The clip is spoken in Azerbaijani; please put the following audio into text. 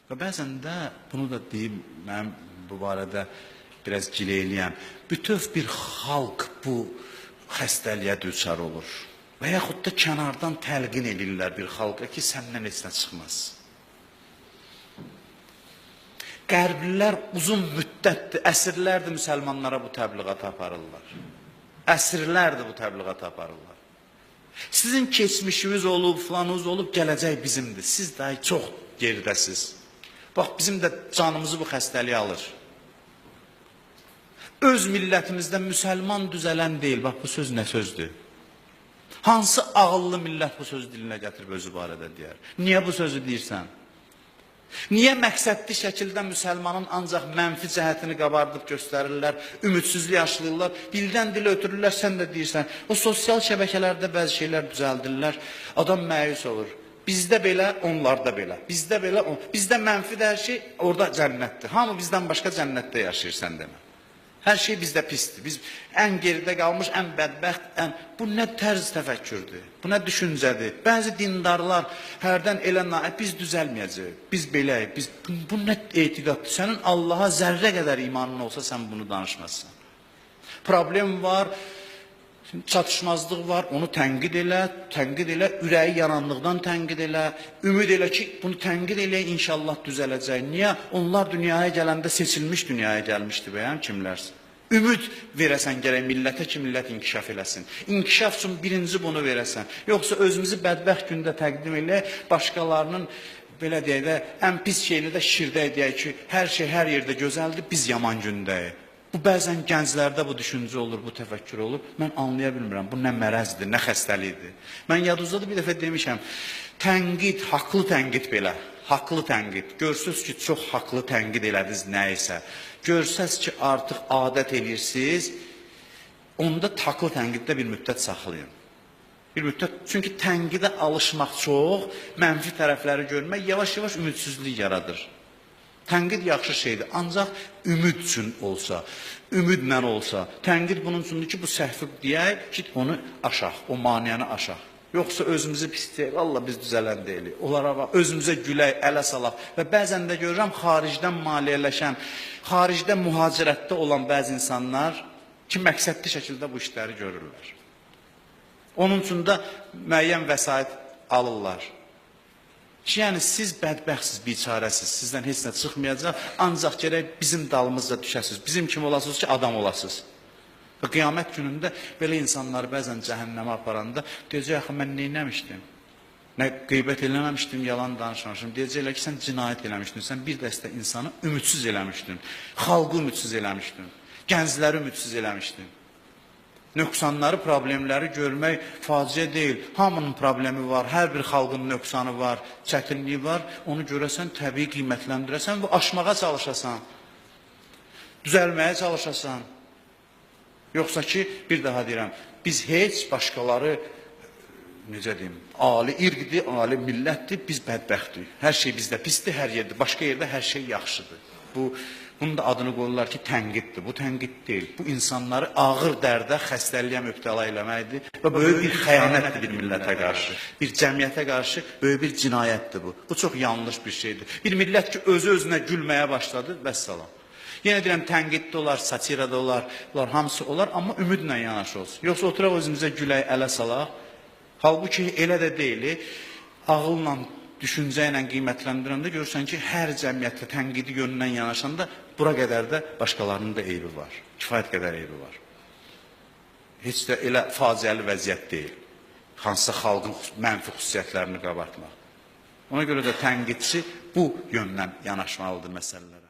Və bəzən də, bunu da deyim, mənim bu barədə biraz gileyliyəm, bütöv bir xalq bu xəstəliyə düçar olur. Və yaxud da kənardan təlqin edirlər bir xalqa ki, səndən heç nə çıxmaz. Qərblilər uzun müddətdir, əsrlərdir müsəlmanlara bu təbliğatı aparırlar. Əsrlərdir bu təbliğatı aparırlar. Sizin keçmişiniz olub, filanınız olub, gələcək bizimdir. Siz daha çox geridəsiz. Bax, bizim də canımızı bu xəstəliyə alır. Öz millətimizdə müsəlman düzələn deyil. Bax, bu söz nə sözdür? Hansı ağıllı millət bu sözü dilinə gətirib özü barədə deyər? Niyə bu sözü deyirsən? Niyə məqsədli şəkildə müsəlmanın ancaq mənfi cəhətini qabardıb göstərirlər, ümidsizlik aşılayırlar, dildən dilə ötürürlər, sən də deyirsən. O sosial şəbəkələrdə bəzi şeylər düzəldirlər, adam məyus olur. Bizdə belə, onlarda belə. Bizdə belə, bizdə mənfi də hər şey, orada cənnətdir. Hamı bizdən başqa cənnətdə yaşayır, sən demə. Hər şey bizdə pisdir. Biz ən geridə qalmış, ən bədbəxt, ən... Bu nə tərz təfəkkürdür, bu nə düşüncədir. Bəzi dindarlar hərdən elə biz düzəlməyəcəyik, biz beləyik, biz... Bu nə etiqaddır? Sənin Allaha zərrə qədər imanın olsa, sən bunu danışmazsan. Problem var, çatışmazlıq var, onu tənqid elə, tənqid elə, ürəyi yaranlıqdan tənqid elə, ümid elə ki, bunu tənqid elə, inşallah düzələcək. Niyə? Onlar dünyaya gələndə seçilmiş dünyaya gəlmişdi bəyəm kimlərsə. Ümid verəsən gərək millətə ki, millət inkişaf eləsin. İnkişaf üçün birinci bunu verəsən. Yoxsa özümüzü bədbəxt gündə təqdim eləyək, başqalarının belə deyək də, ən pis şeyini də şirdək deyək ki, hər şey hər yerdə gözəldir, biz yaman gündəyik. Bu bəzən gənclərdə bu düşüncə olur, bu təfəkkür olur. Mən anlaya bilmirəm, bu nə mərəzdir, nə xəstəlikdir. Mən yadınızda da bir dəfə demişəm, tənqid, haqlı tənqid belə, haqlı tənqid. Görsünüz ki, çox haqlı tənqid elədiniz nə isə. Görsəz ki, artıq adət eləyirsiniz, onda haqlı tənqiddə bir müddət saxlayın. Bir müddət, çünki tənqidə alışmaq çox, mənfi tərəfləri görmək yavaş-yavaş ümidsizlik yaradır. Tənqid yaxşı şeydir, ancaq ümid üçün olsa, ümidlə olsa, tənqid bunun üçündür ki, bu səhvi deyək ki, onu aşaq, o maniyəni aşaq. Yoxsa özümüzü pis deyək, Allah biz düzələn deyilik, onlara bax, özümüzə gülək, ələ salaq. Və bəzən də görürəm, xaricdən maliyyələşən, xaricdə mühacirətdə olan bəzi insanlar ki, məqsədli şəkildə bu işləri görürlər. Onun üçün də müəyyən vəsait alırlar. Ki, yəni siz bədbəxtsiz, biçarəsiz, sizdən heç nə çıxmayacaq, ancaq gərək bizim dalımızca düşəsiniz, bizim kimi olasınız ki, adam olasınız. Və qiyamət günündə belə insanları bəzən cəhənnəmə aparanda deyəcək, axı mən nə eləmişdim? Nə qeybət eləməmişdim, yalan danışmamışdım. Deyəcəklər ki, sən cinayət eləmişdin, sən bir dəstə insanı ümidsiz eləmişdin, xalqı ümidsiz eləmişdin, gəncləri ümidsiz eləmişdin. Nöqsanları, problemləri görmək faciə deyil. Hamının problemi var, hər bir xalqın nöqsanı var, çətinliyi var. Onu görəsən, təbii qiymətləndirəsən və aşmağa çalışasan, düzəlməyə çalışasan. Yoxsa ki, bir daha deyirəm, biz heç başqaları, necə deyim, ali irqdir, ali millətdir, biz bədbəxtdik. Hər şey bizdə pisdir, hər yerdə, başqa yerdə hər şey yaxşıdır. Bunun da adını qoyurlar ki, tənqiddir. Bu tənqid deyil. Bu insanları ağır dərdə, xəstəliyə mübtəla eləməkdir və böyük bir xəyanətdir bir millətə qarşı, bir cəmiyyətə qarşı böyük bir cinayətdir bu. Bu çox yanlış bir şeydir. Bir millət ki, özü özünə gülməyə başladı, vəssalam. Yenə deyirəm, tənqid də olar, satira da olar, bunlar hamısı olar, amma ümidlə yanaşı olsun. Yoxsa oturaq özümüzə gülək, ələ salaq. Halbuki elə də deyil, ağılla, düşüncə ilə qiymətləndirəndə görürsən ki, hər cəmiyyətdə tənqidi yönündən yanaşanda bura qədər də başqalarının da eybi var. Kifayət qədər eybi var. Heç də elə faciəli vəziyyət deyil. Hansısa xalqın mənfi xüsusiyyətlərini qabartmaq. Ona görə də tənqidçi bu yöndən yanaşmalıdır məsələlərə.